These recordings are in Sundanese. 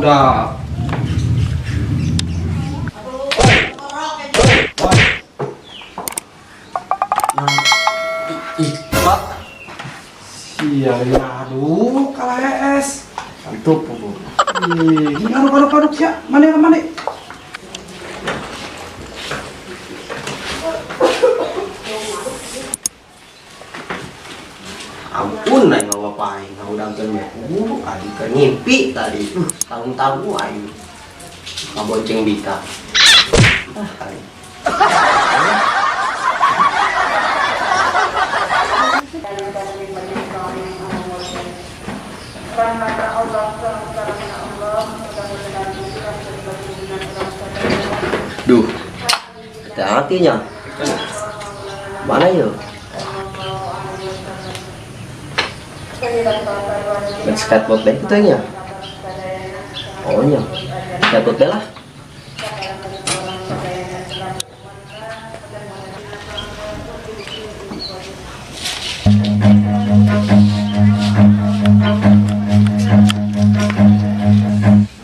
Budak. Pak. Sia aduh kalah es. Mantap, Bu. Ih, aduk aduk aduk sia. Mana mana? Ampun aing mah bapak aing ngahudangkeun mah. Aing keur ngimpi tadi. Tanggung-tanggung aing. Ngabonceng Bika. Ah, aing. Duh, hati-hatinya. Mana yuk? Main skateboard deh itu nya. Oh nya, skateboard deh lah.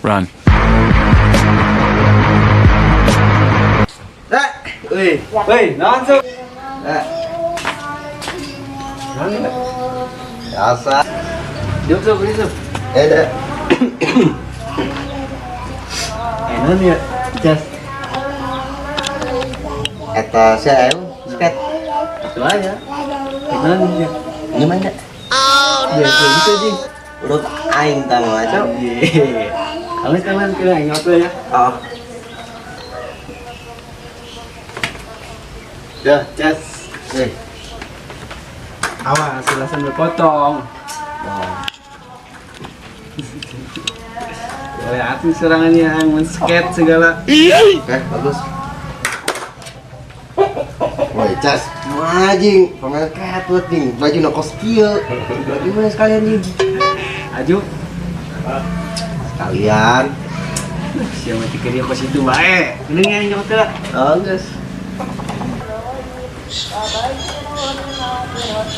Run. Wih, Woi, naon tuh? Naon biasa. Diuk tuh, beli tuh. Deh. Enak ya, Jas. Eta sia ayo skate. Itu aja. Enak ya. Ini mana? Oh no. Ya, gitu sih. Urut aing tah mah, Cok. Iya. Kalau kalian kira ingat ya. Oh. Ya, Jas. Awas, silasan berpotong. Oh. Lihat serangannya yang men-skate segala. Oke, bagus. Woi, Cas, anjing, pemain skateboard nih, baju no kos kieu. Baju mana sekalian nih? Aju. Sekalian. Siapa tiga dia kos itu bae. Ini yang nyokot lah. Oh, guys.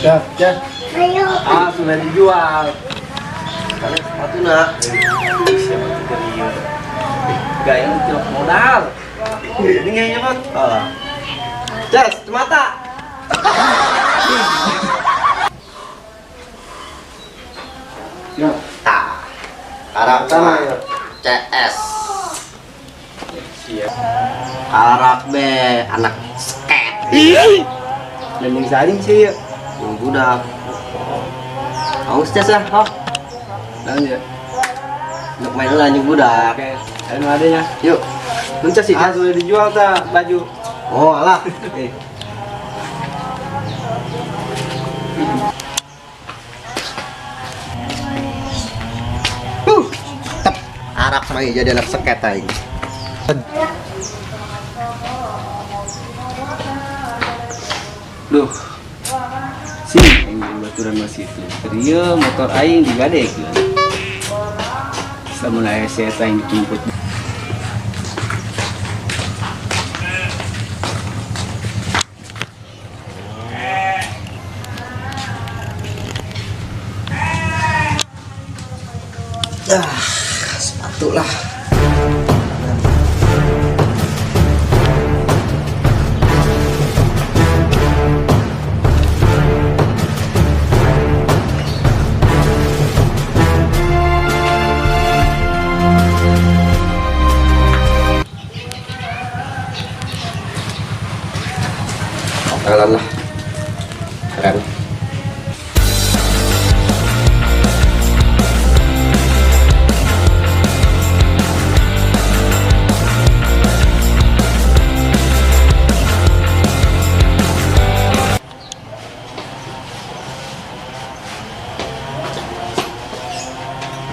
Ya, ya. Ah, sudah dijual. Karena sepatu nak. Siapa tiga dia? Gaya tidak modal. Ini yang nyokot. Oh. Cas, mata. Ya. Tah. Karak sama ya. CS. Siap. Karak be anak skate. Dan yang saring sih ya. Yang budak. Awas Cas ya, oh. Lanjut. Untuk main lah yang budak. Oke, ayo adanya. Yuk. Muncul sih, Ah, Cas. sudah dijual tak baju. Oh, alah. Tep. Arab mah jadi anak seket aing. Duh. Si, aing baturan masih itu. Terieu motor aing digadekeun. Samun aya si eta aing dijemput. Ah, sepatu lah. Tangan lah. Keren.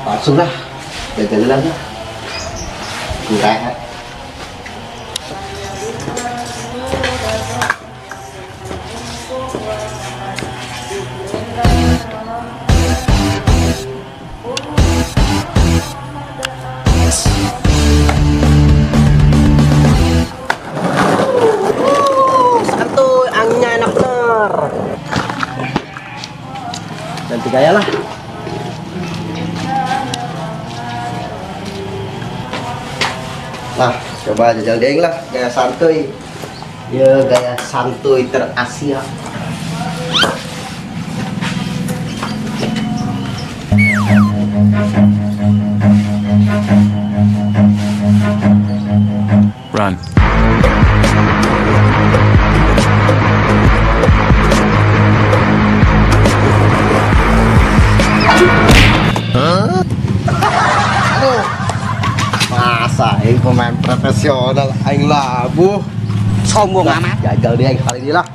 Langsung lah, jalan-jalan lah. Kurang. Santuy, anginnya enak bener. Ganti gaya lah. Nah, coba jajal deing lah gaya santuy. Ya gaya santuy ter-Asia. Run. Aduh. Masa aing pemain profesional aing labuh. Sombong Lah, amat. jajal dia kali ini lah.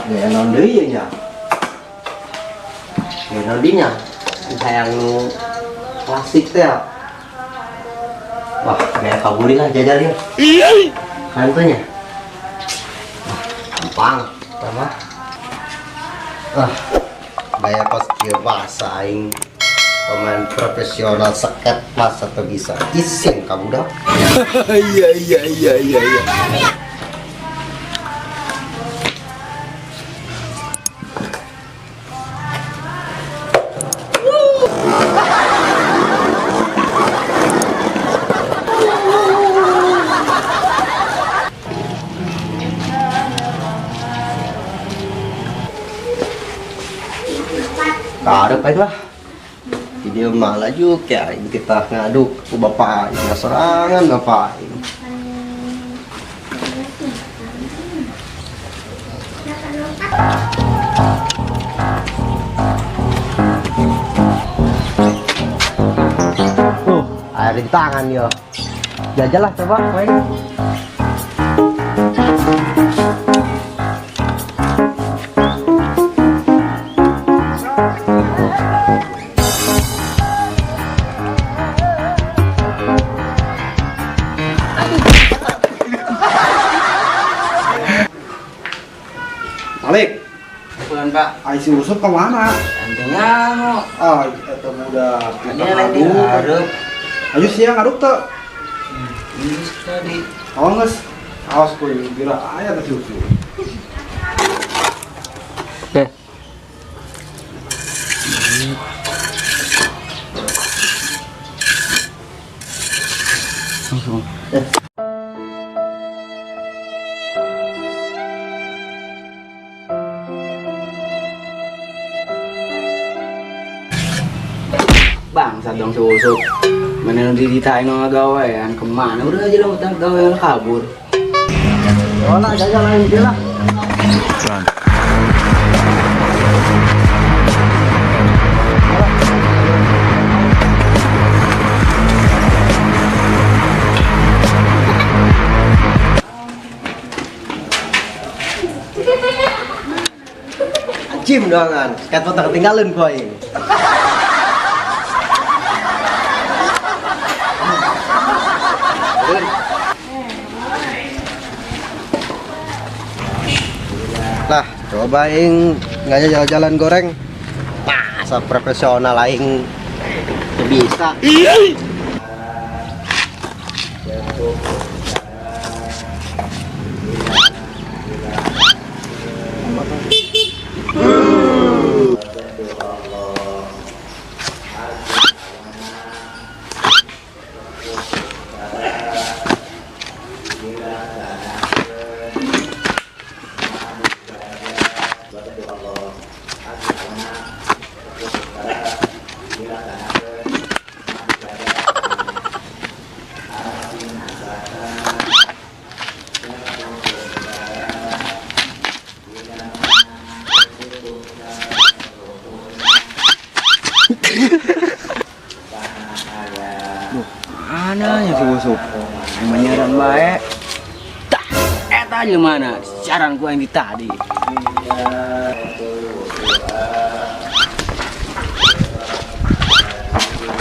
Gaya naon deui ye nya? Gaya naon deui nya? Hayang nu klasik teh ya. Wah, gaya kaburi lah jajal ya. Santunya. Wah, gampang, pertama. Ah, gaya kos kieu bahasa aing pemain profesional seket masa tuh bisa isin kamu dah. Iya. Karep aja lah. Di dia malah juga aing kita ngaduk ku bapak aing sorangan bapak aing. Air di tangan yo. Jajal lah coba, main. Malik, Bukan Pak. ai si Usup kemana? Antenya Ah, eta budak kita Ini lagi ngaduk. ngarep. Ayo siang ngaduk teu? Ini tadi. Awas geus. Awas kuy, bira aya teh si Usup. Oke. Langsung. Bangsat dong si Usup. Mana nu diditain ngagawean kemana? Udah aja lah utang gawean kabur. Wala, jajal lain dia lah. Run. Anjim doangan, skateboard tak ketinggalan gua ini. Lah, coba aing nggak jalan-jalan goreng. Masa profesional aing teu bisa. Mana ya si Usup? Yang menyaran baik. Tah, eta aja mana? Siaran gua yang di tadi.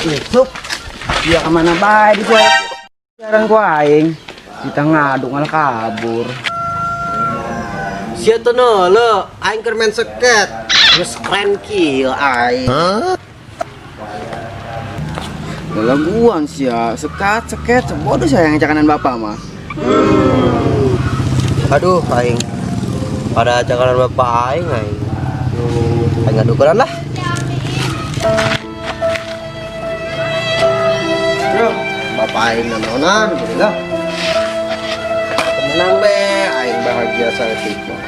Usup, dia kemana baik di gua? Siaran gua aing. Kita ngaduk malah kabur. Sia tuh no, lo aing keur main seket. Geus keren kieu aing. Laguan sih ya, sekat seket, bodoh saya yang cakanan bapak mah. Aduh, aing. Pada cakanan bapak aing aing. Aing ngadukeun lah. Paing nanaonan gitu lah. Tenang be, aing bahagia saeutik mah.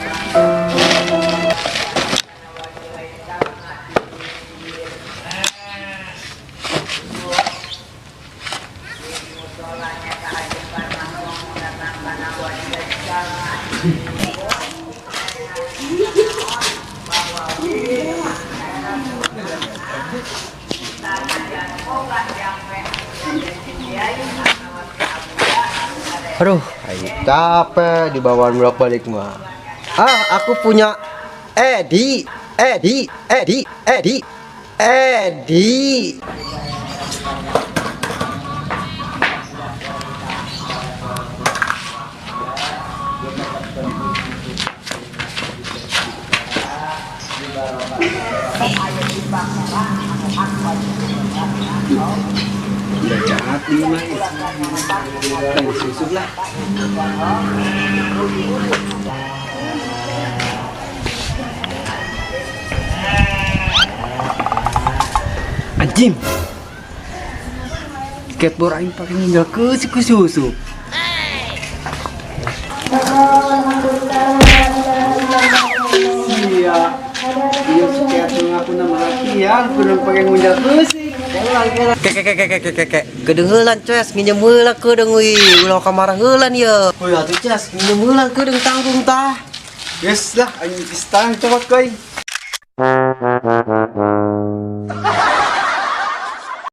Aduh, aing capek dibawaan bolak-balik mah. Ah, aku punya Edi, Edi, Edi, Edi, Edi. Udah jahat nih mah. Pengen susup lah. Anjing. Skateboard aing pakai ninggal ke si susu. Iya. Iya skateboard aku nama latihan, belum pakai ngunjal ke sih. Ke ke ke ke ke ke ke. Kedeung heulan Ces, nginjem heula kedeung euy. Ulah ka marah heulan ye. Heuy atuh Ces, nginjem heula kedeung tanggung tah. Yes lah, aing istang cokot koy.